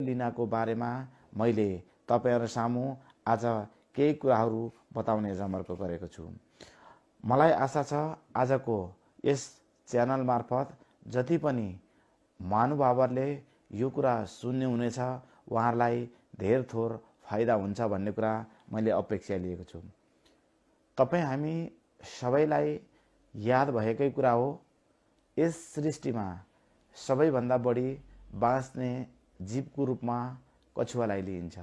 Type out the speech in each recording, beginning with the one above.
लिनाको बारेमा मैले तपाईहरु सामु आज केही कुराहरू बताउने जमर्को गरेको छु। मलाई आशा छ आजको यस च्यानल मार्फत जति पनि महानुभावहरूले यो कुरा सुन्ने हुनेछ उहाँहरूलाई धेर थोर फाइदा हुन्छ भन्ने कुरा मैले अपेक्षा लिएको छु। तपाई हामी सबैलाई याद भएकै कुरा हो, यस सृष्टिमा सबैभन्दा बढी बाँच्ने जीवको रूपमा कछुवालाई लिइन्छ,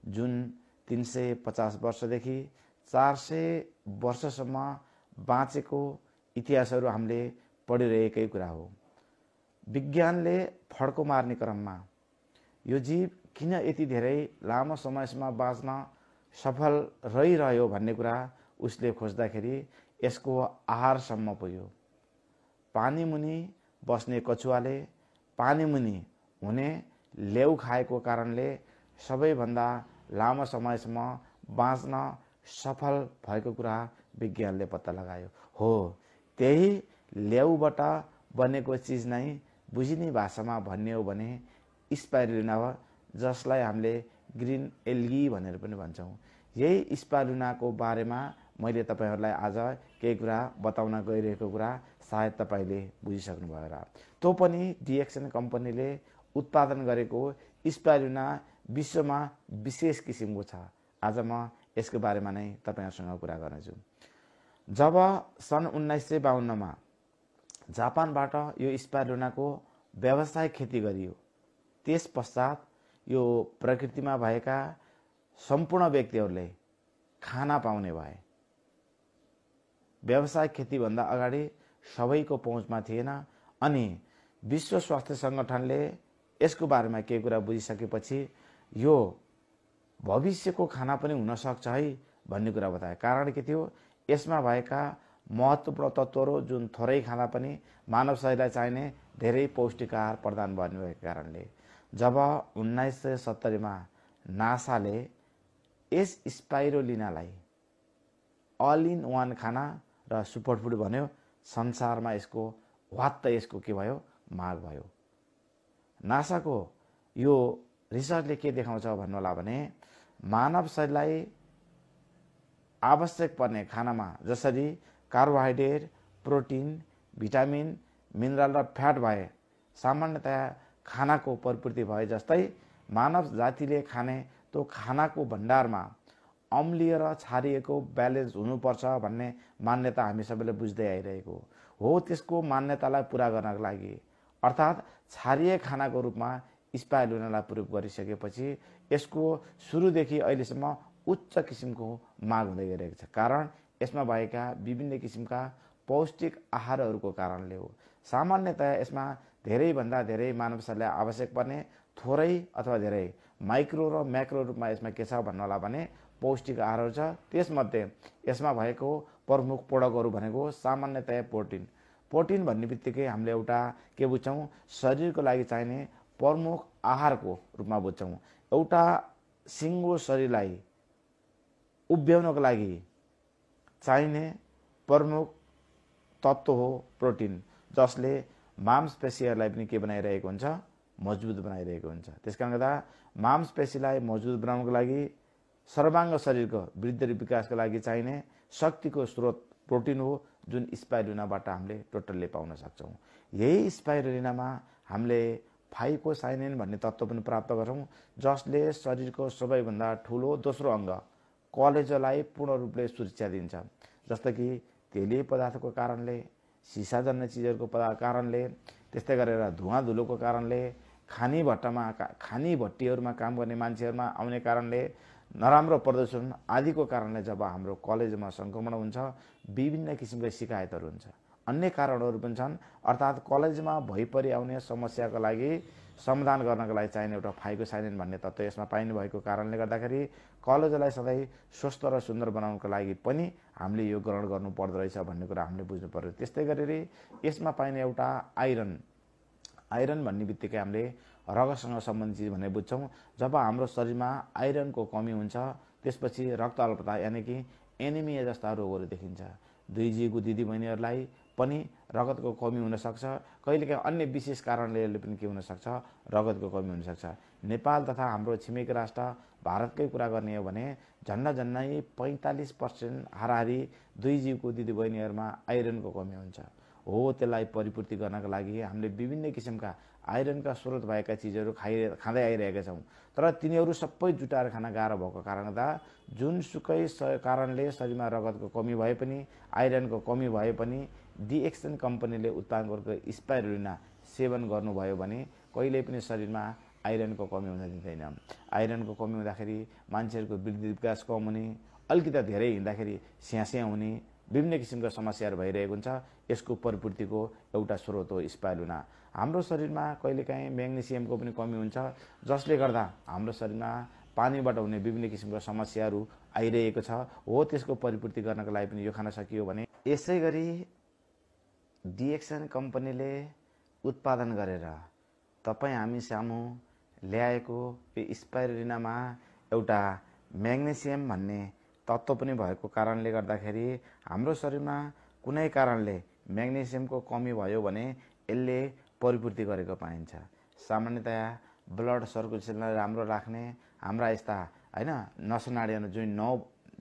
जुन 350 वर्षदेखि 400 वर्षसम्म बाँचेको इतिहासहरू हामीले पढिरहेकै कुरा हो। विज्ञानले फड्को मार्ने क्रममा यो जीव किन यति धेरै लामो समयसम्म बाँच्न सफल रहिरह्यो भन्ने कुरा उसले खोज्दाखेरि यसको आहारसम्म पुग्यो। पानी मुनि बस्ने कछुवाले पानी मुनि हुने लेउ खाएको कारणले सबैभन्दा लामो समयसम्म बाँच्न सफल भएको कुरा विज्ञानले पत्ता लगायो। हो, त्यही लेउबाट बनेको चिज नै बुझिने भाषामा भन्ने हो भने स्पाइरुलिना हो, जसलाई हामीले ग्रीन एल्गी भनेर पनि भन्छौँ। यही स्पाइरुलिनाको बारेमा मैले तपाईहरुलाई आज केही कुरा बताउन गइरहेको कुरा सायद तपाईले बुझिसक्नु भयो र। त्यो पनि डिएक्सन कम्पनीले उत्पादन गरेको स्पाइरुलिना विश्वमा विशेष किसिमको छ। आज म यसको बारेमा नै तपाईहरुसँग कुरा गर्नेछु। जब सन् 1952 मा जापानबाट यो स्पाइरुलिनाको व्यावसायिक खेती गरियो, त्यस पश्चात यो प्रकृतिमा भएका सम्पूर्ण व्यक्तिहरूले खाना पाउने भए। व्यावसायिक खेती भन्दा अगाडि सबैको पहुँचमा थिएन, अनि विश्व स्वास्थ्य संगठनले यसको बारेमा केही कुरा बुझिसकेपछि यो भविष्यको खाना पनि हुन सक्छ है भन्ने कुरा बताए। कारण के थियो, यसमा भएका महत्त्वपूर्ण तत्त्वहरू जुन थोरै खाँदा पनि मानव शरीरलाई चाहिने धेरै पौष्टिक आहार प्रदान गर्ने भएको कारणले जब 1970 मा नासाले यस स्पाइरुलिनालाई अल इन वान खाना र सुपरफुड भन्यो, संसारमा यसको वात्त यसको के भयो, माग भयो। नासाको यो रिसर्चले के देखाउँछ भन्नुहोला भने मानव शरीरलाई आवश्यक पर्ने खानामा जसरी कार्बोहाइड्रेट, प्रोटिन, भिटामिन, मिनरल र फ्याट भए सामान्यतया खानाको प्रपूर्ति भए जस्तै मानव जातिले खाने त्यो खानाको भण्डारमा अम्लीय र क्षारीयको ब्यालेन्स हुनुपर्छ भन्ने मान्यता हामी सबैले बुझ्दै आइरहेको हो। त्यसको मान्यतालाई पूरा गर्नको लागि अर्थात् क्षारीय खानाको रूपमा स्पाइरुलिनालाई प्रयोग गरिसकेपछि यसको सुरुदेखि अहिलेसम्म उच्च किसिमको माग हुँदै गइरहेको छ। कारण यसमा भएका विभिन्न किसिमका पौष्टिक आहारहरूको कारणले हो। सामान्यतया यसमा धेरैभन्दा धेरै मानव शरीरलाई आवश्यक पर्ने थोरै अथवा धेरै माइक्रो र म्याक्रो रूपमा यसमा के छ भन्नुहोला भने पौष्टिक आहारहरू छ। त्यसमध्ये यसमा भएको प्रमुख प्रोडक्टहरू भनेको सामान्यतया प्रोटिन। प्रोटिन भन्ने बित्तिकै हामीले एउटा के बुझ्छौँ, शरीरको लागि चाहिने प्रमुख आहारको रूपमा बुझ्छौँ। एउटा सिङ्गो शरीरलाई उभ्याउनको लागि चाहिने प्रमुख तत्त्व हो प्रोटिन, जसले मांसपेशीहरूलाई पनि के बनाइरहेको हुन्छ, मजबुत बनाइरहेको हुन्छ। त्यसकारण गर्दा मांसपेशीलाई मजबुत बनाउनको लागि सर्वाङ्ग शरीरको वृद्धि र विकासको लागि चाहिने शक्तिको स्रोत प्रोटिन हो, जुन स्पाइरुलिनाबाट हामीले टोटल्ली पाउन सक्छौँ। यही स्पाइरुलिनामा हामीले फाइकोसाइनिन भन्ने तत्त्व पनि प्राप्त गर्छौँ, जसले शरीरको सबैभन्दा ठुलो दोस्रो अङ्ग कलेजोलाई पूर्ण रूपले सुरक्षा दिन्छ। जस्तो कि तेलीय पदार्थको कारणले, सिसाजन्य चिजहरूको कारणले, त्यस्तै गरेर धुवा धुलोको कारणले, खानी भट्टीहरूमा काम गर्ने मान्छेहरूमा आउने कारणले, नराम्रो प्रदूषण आदिको कारणले जब हाम्रो कलेजमा संक्रमण हुन्छ विभिन्न किसिमका शिकायतहरू हुन्छ। अन्य कारणहरू पनि छन्, अर्थात् कलेजमा भइपरि आउने समस्याको लागि समाधान गर्नको लागि चाहिने एउटा फाइकोसाइनिन भन्ने तत्त्व यसमा पाइने भएको कारणले गर्दाखेरि कलेजोलाई सधैँ स्वस्थ र सुन्दर बनाउनको लागि पनि हामीले यो ग्रहण गर्नु पर्दो रहेछ भन्ने कुरा हामीले बुझ्नु पर्यो। त्यस्तै गरेर यसमा पाइने एउटा आइरन भन्ने बित्तिकै हामीले रगतसँग सम्बन्धित चिज भनेर बुझ्छौँ। जब हाम्रो शरीरमा आइरनको कमी हुन्छ त्यसपछि रक्त अल्पता यानि कि एनिमिया जस्ता रोगहरू देखिन्छ। दुई जिउको दिदीबहिनीहरूलाई पनि रगतको कमी हुनसक्छ। कहिलेकाहीँ अन्य विशेष कारणले पनि के हुनसक्छ, रगतको कमी हुनसक्छ। नेपाल तथा हाम्रो छिमेकी राष्ट्र भारतकै कुरा गर्ने हो भने झन्डै 45% हाराहारी दुई जीवको दिदीबहिनीहरूमा आइरनको कमी हुन्छ। हो, त्यसलाई परिपूर्ति गर्नका लागि हामीले विभिन्न किसिमका आइरनका स्रोत भएका चिजहरू खाँदै आइरहेका छौँ। तर तिनीहरू सबै जुटाएर खान गाह्रो भएको कारणले जुनसुकै कारणले शरीरमा रगतको कमी भए पनि, आइरनको कमी भए पनि डिएक्सन कम्पनीले उत्पादन गरेको स्पाइरुलिना सेवन गर्नुभयो भने कहिल्यै पनि शरीरमा आइरनको कमी हुन दिँदैन। आइरनको कमी हुँदाखेरि मान्छेहरूको वृद्धि विकास कम हुने, अलिकति धेरै हिँड्दाखेरि स्यास्या हुने, विभिन्न किसिमका समस्याहरू भइरहेको हुन्छ। यसको परिपूर्तिको एउटा स्रोत हो स्पाइरुलिना। हाम्रो शरीरमा कहिलेकाहीँ म्याग्नेसियमको पनि कमी हुन्छ, जसले गर्दा हाम्रो शरीरमा पानीबाट हुने विभिन्न किसिमका समस्याहरू आइरहेको छ। हो, त्यसको परिपूर्ति गर्नको लागि पनि यो खान सकियो भने। यसै गरी डिएक्सन कम्पनीले उत्पादन गरेर तपाईँ हामी सामु ल्याएको यो स्पाइरुलिनामा एउटा म्याग्नेसियम भन्ने तत्त्व पनि भएको कारणले गर्दाखेरि हाम्रो शरीरमा कुनै कारणले म्याग्नेसियमको कमी भयो भने यसले परिपूर्ति गरेको पाइन्छ। सामान्यतया ब्लड सर्कुलेसनलाई राम्रो राख्ने, हाम्रा यस्ता हैन नसनाडीहरू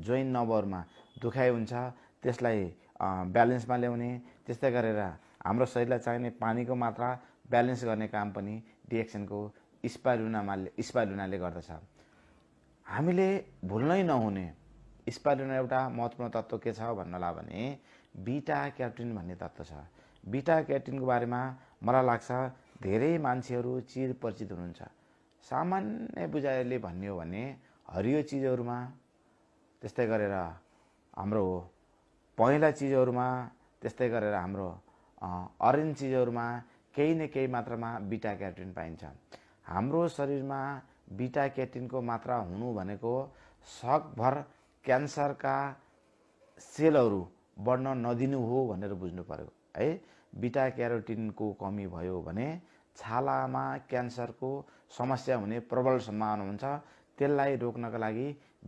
जोइन नर्भहरूमा दुखाइ हुन्छ त्यसलाई ब्यालेन्समा ल्याउने, त्यस्तै गरेर हाम्रो शरीरलाई चाहिने पानीको मात्रा ब्यालेन्स गर्ने काम पनि डिएक्सनको स्पाइरुलिनाले गर्दछ। हामीले भुल्नै नहुने स्पाइरुलिना एउटा महत्त्वपूर्ण तत्त्व के छ भन्नला भने बीटा क्यारोटिन भन्ने तत्त्व छ। बीटा क्यारोटिनको बारेमा मलाई लाग्छ धेरै मान्छेहरू चिरपरिचित हुनुहुन्छ। सामान्य बुझाइले भन्ने हो भने हरियो चिजहरूमा, त्यस्तै गरेर हाम्रो पहेँला चिजहरूमा, त्यस्तै गरेर हाम्रो अरेन्ज चिजहरूमा केही न केही मात्रामा बीटा क्यारोटिन पाइन्छ। हाम्रो शरीरमा बीटा क्यारोटिनको मात्रा हुनु भनेको सकभर क्यान्सरका सेलहरू बढ्न नदिनु हो भनेर बुझ्नु पर्यो है। बीटा क्यारोटिनको कमी भयो भने छालामा क्यान्सरको समस्या हुने प्रबल सम्भावना हुन्छ। त्यसलाई रोक्नका लागि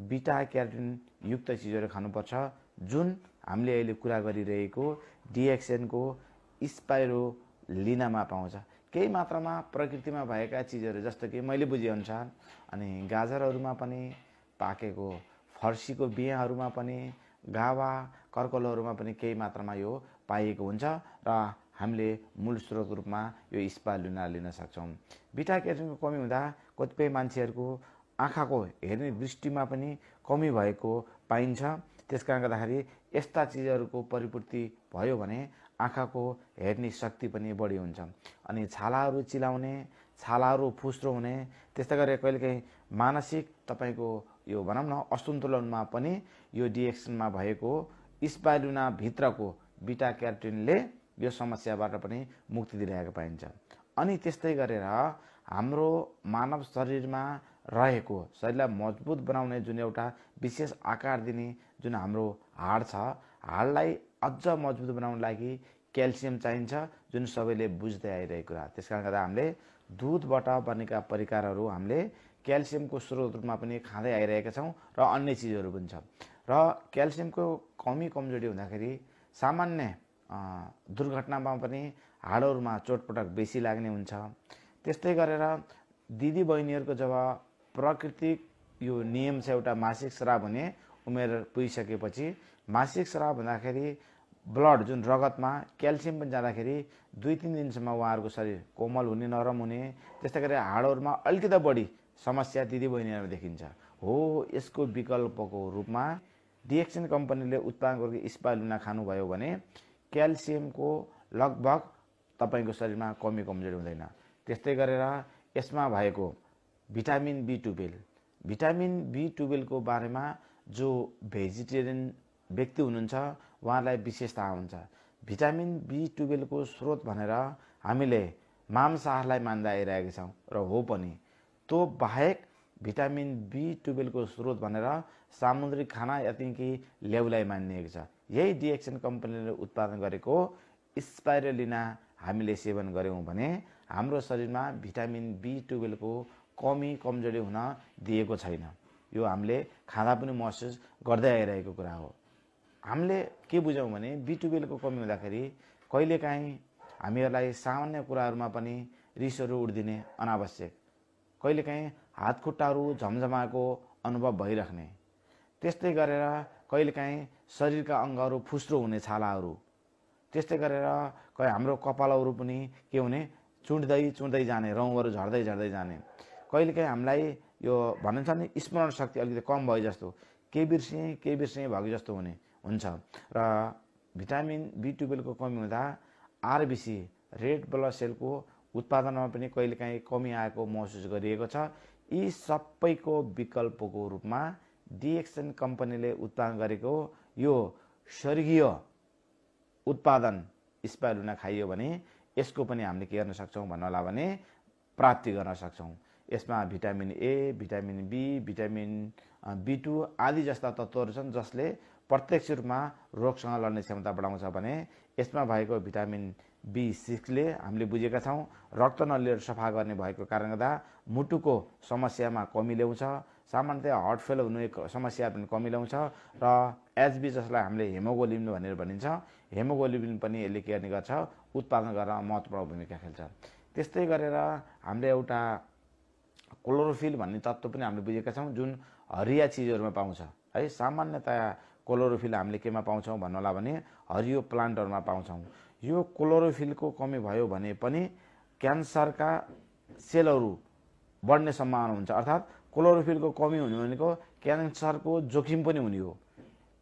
बीटा क्यारोटिन युक्त चिजहरू खानुपर्छ, जुन हामीले अहिले कुरा गरिरहेको डिएक्सनको स्पाइरुलिनामा पाउँछ। केही मात्रामा प्रकृतिमा भएका चिजहरू जस्तो कि मैले बुझेअनुसार अनि गाजरहरूमा पनि, पाकेको फर्सीको बियाहरूमा पनि, गावा कर्कलहरूमा पनि केही मात्रामा यो पाइएको हुन्छ र हामीले मूल स्रोतको रूपमा यो स्पाइरुलिना लिन सक्छौँ। बीटा क्यारोटिनको कमी हुँदा कतिपय मान्छेहरूको आँखाको हेर्ने दृष्टिमा पनि कमी भएको पाइन्छ। त्यसकारण गर्दाखेरि यस्ता चिजहरूको परिपूर्ति भयो भने आँखाको हेर्ने शक्ति पनि बढी हुन्छ। अनि छालाहरू चिलाउने, छालाहरू फुस्रो हुने, त्यस्तै गरेर कहिलेकाहीँ मानसिक तपाईँको यो भनौँ न असन्तुलनमा पनि यो डिएक्सनमा भएको स्पाइरुलिना भित्रको बीटा क्यारोटिनले यो समस्याबाट पनि मुक्ति दिइरहेको पाइन्छ। अनि त्यस्तै गरेर हाम्रो मानव शरीरमा रहेको शरीरलाई मजबुत बनाउने जुन एउटा विशेष आकार दिने जुन हाम्रो हाड छ, हाडलाई अझ मजबुत बनाउनको लागि क्याल्सियम चाहिन्छ, जुन सबैले बुझ्दै आइरहेको कुरा। त्यसकारण गर्दा हामीले दुधबाट बनेका परिकारहरू हामीले क्याल्सियमको स्रोत रूपमा पनि खाँदै आइरहेका छौँ र अन्य चिजहरू पनि छ। र क्याल्सियमको कमी कमजोरी हुँदाखेरि सामान्य दुर्घटनामा पनि हाडहरूमा चोटपटक बेसी लाग्ने हुन्छ। त्यस्तै गरेर दिदीबहिनीहरूको जब प्राकृतिक यो नियम छ एउटा मासिक स्राव हुने उमेर पुगिसकेपछि, मासिक स्राव हुँदाखेरि ब्लड जुन रगतमा क्याल्सियम पनि जाँदाखेरि 2-3 दिनसम्म उहाँहरूको शरीर कोमल हुने, नरम हुने, त्यस्तै गरेर हाडहरूमा अलिकति बढी समस्या दिदीबहिनीहरूमा देखिन्छ। हो, यसको विकल्पको रूपमा डिएक्सन कम्पनीले उत्पादन गरेको स्पाइरुलिना खानुभयो भने क्याल्सियमको लगभग तपाईँको शरीरमा कमी कमजोरी हुँदैन। त्यस्तै गरेर यसमा भएको भिटामिन बी12 को बारेमा जो भेजिटेरियन व्यक्ति हुनुहुन्छ उहाँलाई विशेष थाहा हुन्छ। भिटामिन बी12 को स्रोत भनेर हामीले मांसाहारलाई मान्दै आइरहेका छौँ र हो पनि। त्यो बाहेक भिटामिन बी12 को स्रोत भनेर सामुद्रिक खाना यानि ल्याउलाई मानिएको छ। यही डिएक्सन कम्पनीले उत्पादन गरेको स्पाइरुलिना हामीले सेवन गऱ्यौँ भने हाम्रो शरीरमा भिटामिन बी12 को कमी कमजोरी हुन दिएको छैन। यो हामीले खाँदा पनि महसुस गर्दै आइरहेको कुरा हो। हामीले के बुझौँ भने बी12 को कमी हुँदाखेरि कहिलेकाहीँ हामीहरूलाई सामान्य कुराहरूमा पनि रिसहरू उठ्दिने अनावश्यक, कहिलेकाहीँ हातखुट्टाहरू झमझमाएको अनुभव भइराख्ने, त्यस्तै गरेर कहिलेकाहीँ शरीरका अङ्गहरू फुस्रो हुने छालाहरू, त्यस्तै गरेर हाम्रो कपालहरू पनि के हुने चुड्दै जाने, रौँहरू झर्दै जाने, कहिलेकाहीँ हामीलाई यो भनिन्छ नि स्मरण शक्ति अलिकति कम भयो जस्तो, के बिर्सेँ भएको जस्तो हुन्छ। र भिटामिन B12 को कमी हुँदा आरबिसी रेड ब्लड सेलको उत्पादनमा पनि कहिलेकाहीँ कमी आएको महसुस गरिएको छ। यी सबैको विकल्पको रूपमा डिएक्सन कम्पनीले उत्पादन गरेको यो स्वर्गीय उत्पादन स्पाइरुलिना खाइयो भने यसको पनि हामीले के गर्न सक्छौँ भन्नुहोला भने प्राप्ति गर्न सक्छौँ। यसमा vitamin A, vitamin B, vitamin B2 आदि जस्ता तत्त्वहरू छन् जसले प्रत्यक्ष रूपमा रोगसँग लड्ने क्षमता बढाउँछ भने यसमा भएको भिटामिन B6 ले हामीले बुझेका छौँ रक्त नलीहरू सफा गर्ने भएको कारणले गर्दा मुटुको समस्यामा कमी ल्याउँछ, सामान्यतया हार्ट फेल हुने समस्या पनि कमी ल्याउँछ र एचबी जसलाई हामीले हेमोग्लोबिन भनेर भनिन्छ, हेमोग्लोबिन पनि यसले के गर्ने गर्छ उत्पादन गर्न महत्त्वपूर्ण भूमिका खेल्छ। त्यस्तै गरेर हामीले एउटा क्लोरोफिल भन्ने तत्त्व पनि हामीले बुझेका छौँ जुन हरिया चिजहरूमा पाउँछ है। सामान्यतया क्लोरोफिल हामीले केमा पाउँछौँ भन्नुहोला भने हरियो प्लान्टहरूमा पाउँछौँ। यो क्लोरोफिलको कमी भयो भने पनि क्यान्सरका सेलहरू बढ्ने सम्भावना हुन्छ, अर्थात् क्लोरोफिलको कमी हुने भनेको क्यान्सरको जोखिम पनि हुने हो।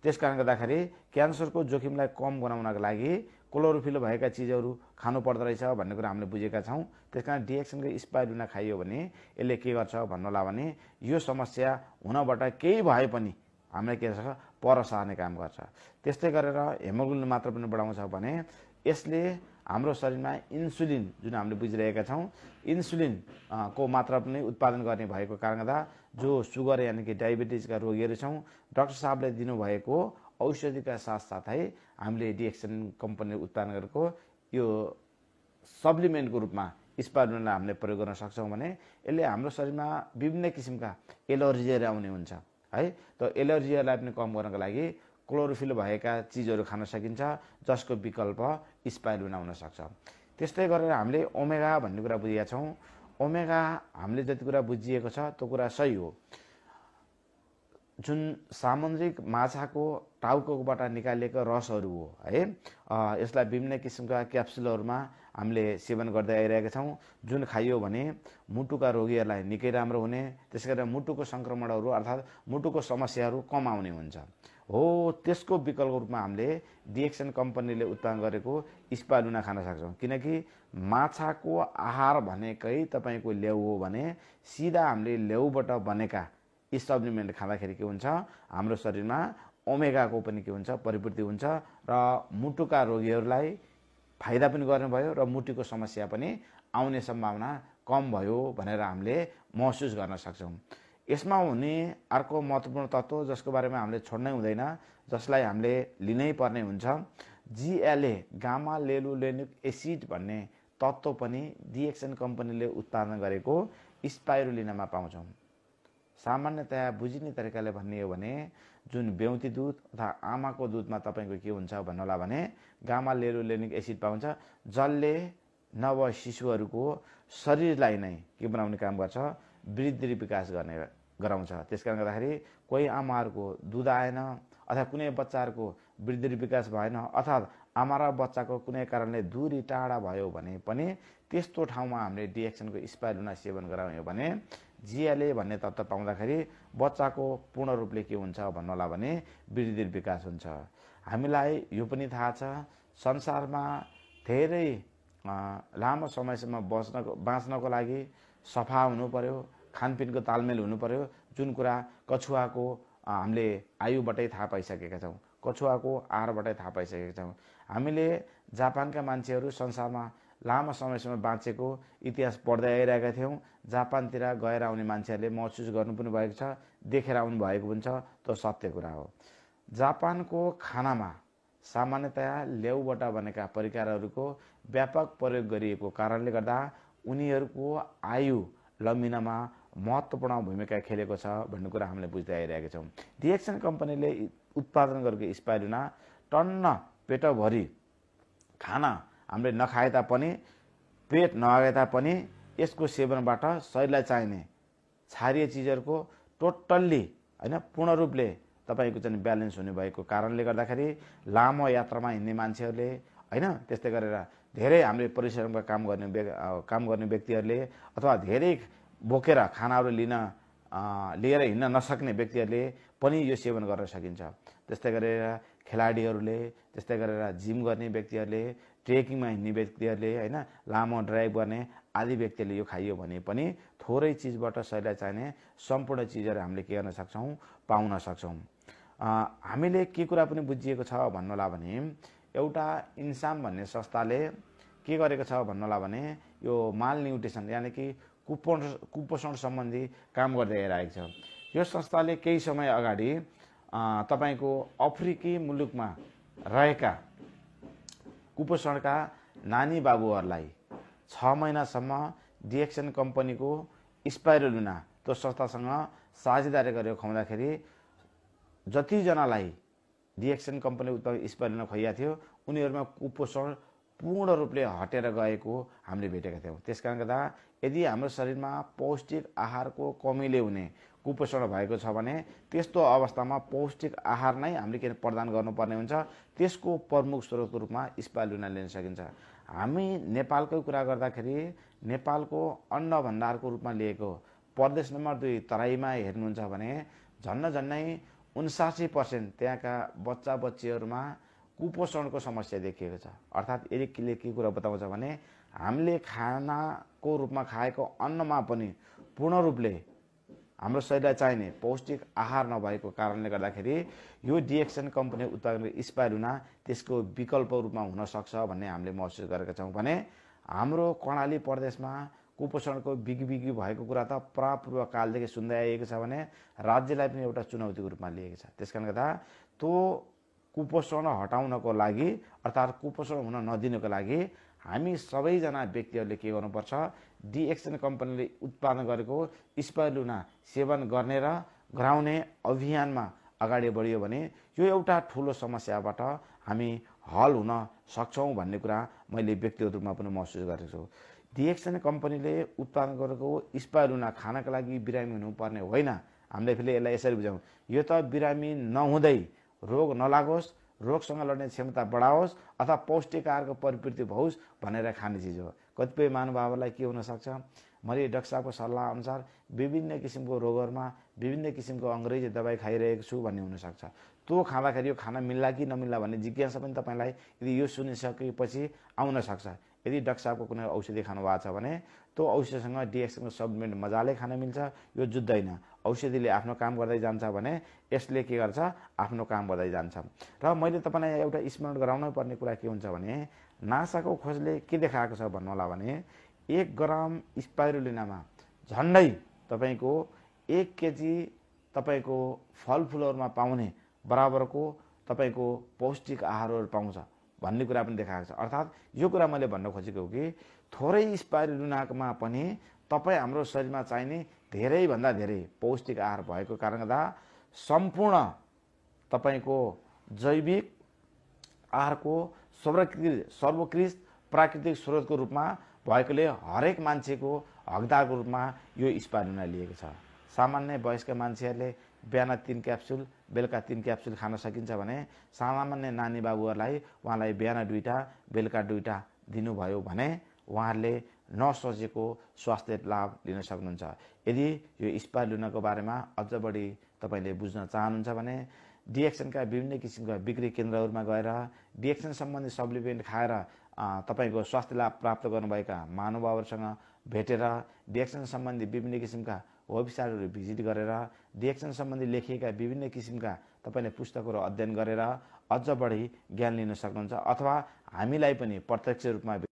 त्यसकारण गर्दाखेरि क्यान्सरको जोखिमलाई कम बनाउनका लागि क्लोरोफिल भएका चिजहरू खानु पर्दो रहेछ भन्ने कुरा हामीले बुझेका छौँ। त्यसकारण डिएक्सनको स्पाइरुलिना खाइयो भने यसले के गर्छ भन्नुहोला भने यो समस्या हुनबाट केही भए पनि हामीलाई के गर्छ पर सार्ने काम गर्छ। त्यस्तै गरेर हेमोग्लोबिन मात्रा पनि बढाउँछ भने यसले हाम्रो शरीरमा इन्सुलिन जुन हामीले बुझिरहेका छौँ इन्सुलिन को मात्रा पनि उत्पादन गर्ने भएको कारणले गर्दा जो सुगर यानि कि डायबिटिजका रोगीहरू छौँ डाक्टर साहबले दिनुभएको औषधिका साथसाथै हामीले डिएक्सन कम्पनीले उत्पादन गरेको यो सप्लिमेन्टको रूपमा स्पाइरुलिना हामीले प्रयोग गर्न सक्छौँ भने यसले हाम्रो शरीरमा विभिन्न किसिमका एलर्जीहरू आउने हुन्छ है। त एलर्जीहरूलाई पनि कम गर्नको लागि क्लोरोफिल भएका चिजहरू खान सकिन्छ जसको विकल्प स्पाइरुलिना हुन सक्छ। त्यस्तै गरेर हामीले ओमेगा भन्ने कुरा बुझेका छौँ। ओमेगा हामीले जति कुरा बुझिएको छ त्यो कुरा सही हो। जुन सामुद्रिक माछाको टाउकोबाट निकालिएको रसहरू हो है, यसलाई विभिन्न किसिमका क्याप्सुलहरूमा हामीले सेवन गर्दै आइरहेका छौँ जुन खाइयो भने मुटुका रोगीहरूलाई निकै राम्रो हुने, त्यसै गरेर मुटुको सङ्क्रमणहरू अर्थात् मुटुको समस्याहरू कम आउने हुन्छ हो। त्यसको विकल्पको रूपमा हामीले डिएक्सन कम्पनीले उत्पादन गरेको स्पाइरुलिना खान सक्छौँ, किनकि माछाको आहार भनेकै तपाईँको लेउ हो भने सिधा हामीले लेउबाट बनेका सप्लिमेन्ट खाँदाखेरि के हुन्छ हाम्रो शरीरमा ओमेगाको पनि के हुन्छ परिपूर्ति हुन्छ र मुटुका रोगीहरूलाई फाइदा पनि गर्ने भयो र मुटुको समस्या पनि आउने सम्भावना कम भयो भनेर हामीले महसुस गर्न सक्छौँ। यसमा हुने अर्को महत्त्वपूर्ण तत्त्व जसको बारेमा हामीले छोड्नै हुँदैन, जसलाई हामीले लिनै पर्ने हुन्छ, GLA गामा लेलुलेनिक एसिड भन्ने तत्त्व पनि डिएक्सन कम्पनीले उत्पादन गरेको स्पाइरुलिनामा पाउँछौँ। सामान्यतया बुझिने तरिकाले भन्ने हो भने जुन बेहुती दुध अथवा आमाको दुधमा तपाईँको के हुन्छ भन्नुहोला भने गामा लेलुलेनिक एसिड पाउँछ जसले नव शिशुहरूको शरीरलाई नै के बनाउने काम गर्छ वृद्धि विकास गराउँछ। त्यसकारण गर्दाखेरि कोही आमाहरूको दुध आएन अथवा कुनै बच्चाहरूको वृद्धि विकास भएन अर्थात् आमा र बच्चाको कुनै कारणले दूरी टाढा भयो भने पनि त्यस्तो ठाउँमा हामीले डिएक्सनको स्पाइरुलिना सेवन गरायौँ भने GLA भन्ने तत्त्व पाउँदाखेरि बच्चाको पूर्ण रूपले के हुन्छ भन्नुहोला भने वृद्धि विकास हुन्छ। हामीलाई यो पनि थाहा छ संसारमा धेरै लामो समयसम्म बाँच्नको लागि सफा हुनु पर्यो, खानपिनको तालमेल हुनु पर्यो, जुन कुरा कछुवाको हामीले आयुबाटै थाहा पाइसकेका छौँ, कछुवाको आहारबाटै थाहा पाइसकेका छौँ। हामीले जापानका मान्छेहरू संसारमा लामो समयसम्म बाँचेको इतिहास पढ्दै आइरहेका थियौँ। जापानतिर गएर आउने मान्छेहरूले महसुस गर्नु पनि भएको छ, देखेर आउनु भएको पनि छ, त्यो सत्य कुरा हो। जापानको खानामा सामान्यतया लेउबाट बनेका परिकारहरूको व्यापक प्रयोग गरिएको कारणले गर्दा उनीहरूको आयु लम्बिनमा महत्त्वपूर्ण भूमिका खेलेको छ भन्ने कुरा हामीले बुझ्दै आइरहेका छौँ। डिएक्सन कम्पनीले उत्पादन गरेको स्पाइरुलिना टन्न पेटभरि खाना हामीले नखाए तापनि, पेट नआए तापनि यसको सेवनबाट शरीरलाई चाहिने क्षारीय चिजहरूको टोटल्ली हैन पूर्ण रूपले तपाईको चाहिँ ब्यालेन्स हुने भएको कारणले गर्दाखेरि लामो यात्रामा हिँड्ने मान्छेहरूले हैन, त्यस्तै गरेर धेरै हामीले परिश्रमका काम गर्ने व्यक्तिहरूले अथवा धेरै बोकेर खानाहरू लिएर हिँड्न नसक्ने व्यक्तिहरूले पनि यो सेवन गर्न सकिन्छ। त्यस्तै गरेर खेलाडीहरूले, त्यस्तै गरेर जिम गर्ने व्यक्तिहरूले, ट्रेकिङमा हिँड्ने व्यक्तिहरूले हैन, लामो ड्राइभ गर्ने आदि व्यक्तिहरूले यो खाइयो भने पनि थोरै चिजबाट शरीरलाई चाहिने सम्पूर्ण चिजहरू हामीले के गर्न सक्छौँ, पाउन सक्छौँ। हामीले के कुरा पनि बुझिएको छ भन्नुहोला भने एउटा इन्साम भन्ने संस्थाले के गरेको छ भन्नुहोला भने यो माल न्युट्रिसन यानि कि कुपोषण सम्बन्धी काम गर्दै आइरहेको छ। यो संस्थाले केही समय अगाडि तपाईको अफ्रिकी मुलुकमा रहेका कुपोषणका नानी बाबुहरूलाई 6 महिनासम्म डिएक्सन कम्पनीको स्पाइरुलिना त्यो संस्थासँग साझेदारी गरेर खुवाउँदाखेरि जतिजनालाई डिएक्सन कम्पनी उत्पादन स्पाइरुलिना खुवाइएको थियो उनीहरूमा कुपोषण पूर्ण रूपले हटेर गएको हामीले भेटेका थियौँ। त्यसकारण गर्दा यदि हाम्रो शरीरमा पौष्टिक आहारको कमीले हुने कुपोषण भएको छ भने त्यस्तो अवस्थामा पौष्टिक आहार नै हामीले के प्रदान गर्नुपर्ने हुन्छ। त्यसको प्रमुख स्रोतको रूपमा स्पाइरुलिना लिन सकिन्छ। हामी नेपालकै कुरा गर्दाखेरि नेपालको अन्न भण्डारको रूपमा लिएको प्रदेश नम्बर 2 तराईमा हेर्नुहुन्छ भने झन्नै 79% त्यहाँका बच्चा बच्चीहरूमा कुपोषणको समस्या देखिएको छ। अर्थात् यसले के कुरा बताउँछ भने हामीले खानाको रूपमा खाएको अन्नमा पनि पूर्ण रूपले हाम्रो शरीरलाई चाहिने पौष्टिक आहार नभएको कारणले गर्दाखेरि यो डिएक्सन कम्पनी उत्पादन स्पाइरुलिना त्यसको विकल्प रूपमा हुन सक्छ भन्ने हामीले महसुस गरेका छौँ। भने हाम्रो कर्णाली प्रदेशमा कुपोषणको बिगी भएको कुरा त प्रापूर्व कालदेखि सुन्दै आइएको छ भने राज्यलाई पनि एउटा चुनौतीको रूपमा लिएको छ। त्यसकारण गर्दा त्यो कुपोषण हटाउनको लागि अर्थात् कुपोषण हुन नदिनको लागि हामी सबैजना व्यक्तिहरूले के गर्नुपर्छ, डिएक्सन कम्पनीले उत्पादन गरेको स्पाइरुलिना सेवन गर्ने र गराउने अभियानमा अगाडि बढियो भने यो एउटा ठुलो समस्याबाट हामी हल हुन सक्छौँ भन्ने कुरा मैले व्यक्तिगत रूपमा पनि महसुस गरेको छु। डिएक्सन कम्पनीले उत्पादन गरेको स्पाइरुलिना खानका लागि बिरामी हुनुपर्ने होइन। हामीले फेरि यसलाई यसरी बुझौँ, यो त बिरामी नहुँदै रोग नलागोस्, रोगसँग लड्ने क्षमता बढाओस् अथवा पौष्टिक आहारको परिपूर्ति होस् भनेर खाने चिज हो। कतिपय महानुभावहरूलाई के हुन सक्छ, मैले डाक्टर साहबको सल्लाह अनुसार विभिन्न किसिमको रोगहरूमा विभिन्न किसिमको अङ्ग्रेजी दबाई खाइरहेको छु भन्ने हुनसक्छ। त्यो खाँदाखेरि यो खाना मिल्ला कि नमिल्ला भन्ने जिज्ञासा पनि तपाईँलाई यदि यो सुनिसकेपछि आउन सक्छ। यदि डाक्टर साहबको कुनै औषधि खानु भएको छ भने त्यो औषधिसँग डिएक्सनको सप्लिमेन्ट मजाले खान मिल्छ, यो जुत्दैन। औषधिले आफ्नो काम गर्दै जान्छ भने यसले के गर्छ, आफ्नो काम गर्दै जान्छ। र मैले तपाईँलाई एउटा स्मरण गराउनै पर्ने कुरा के हुन्छ भने नासाको खोजले के देखाएको छ भन्नुहोला भने 1 ग्राम स्पाइरुलिनामा झन्डै तपाईँको 1 केजी तपाईँको फलफुलहरूमा पाउने बराबरको तपाईँको पौष्टिक आहारहरू पाउँछ भन्ने कुरा पनि देखाएको छ। अर्थात् यो कुरा मैले भन्न खोजेको हो कि थोरै स्पाइरुलिनामा पनि तपाईँ हाम्रो शरीरमा चाहिने धेरैभन्दा धेरै पौष्टिक आहार भएको कारणले गर्दा सम्पूर्ण तपाईँको जैविक आहारको सर्वोत्कृष्ट प्राकृतिक स्रोतको रूपमा भएकोले हरेक मान्छेको हकदारको रूपमा यो स्पाइरुलिना लिएको छ। सामान्य वयस्क मान्छेहरूले बिहान 3 क्याप्सुल बेलुका 3 क्याप्सुल खान सकिन्छ भने सामान्य नानी बाबुहरूलाई उहाँलाई बिहान 2टा बेलुका 2टा दिनुभयो भने उहाँहरूले नसोचेको स्वास्थ्य लाभ लिन सक्नुहुन्छ। यदि यो स्पाइरुलिनाको बारेमा अझ बढी तपाईँले बुझ्न चाहनुहुन्छ भने डिएक्सनका विभिन्न किसिमका बिक्री केन्द्रहरूमा गएर डिएक्सन सम्बन्धी सप्लिमेन्ट खाएर तपाईँको स्वास्थ्य लाभ प्राप्त गर्नुभएका महानुभावहरूसँग भेटेर डिएक्सन सम्बन्धी विभिन्न किसिमका वेबसाइटहरू भिजिट गरेर डिएक्सन सम्बन्धी लेखिएका विभिन्न किसिमका तपाईँले पुस्तकहरू अध्ययन गरेर अझ बढी ज्ञान लिन सक्नुहुन्छ। अथवा हामीलाई पनि प्रत्यक्ष रूपमा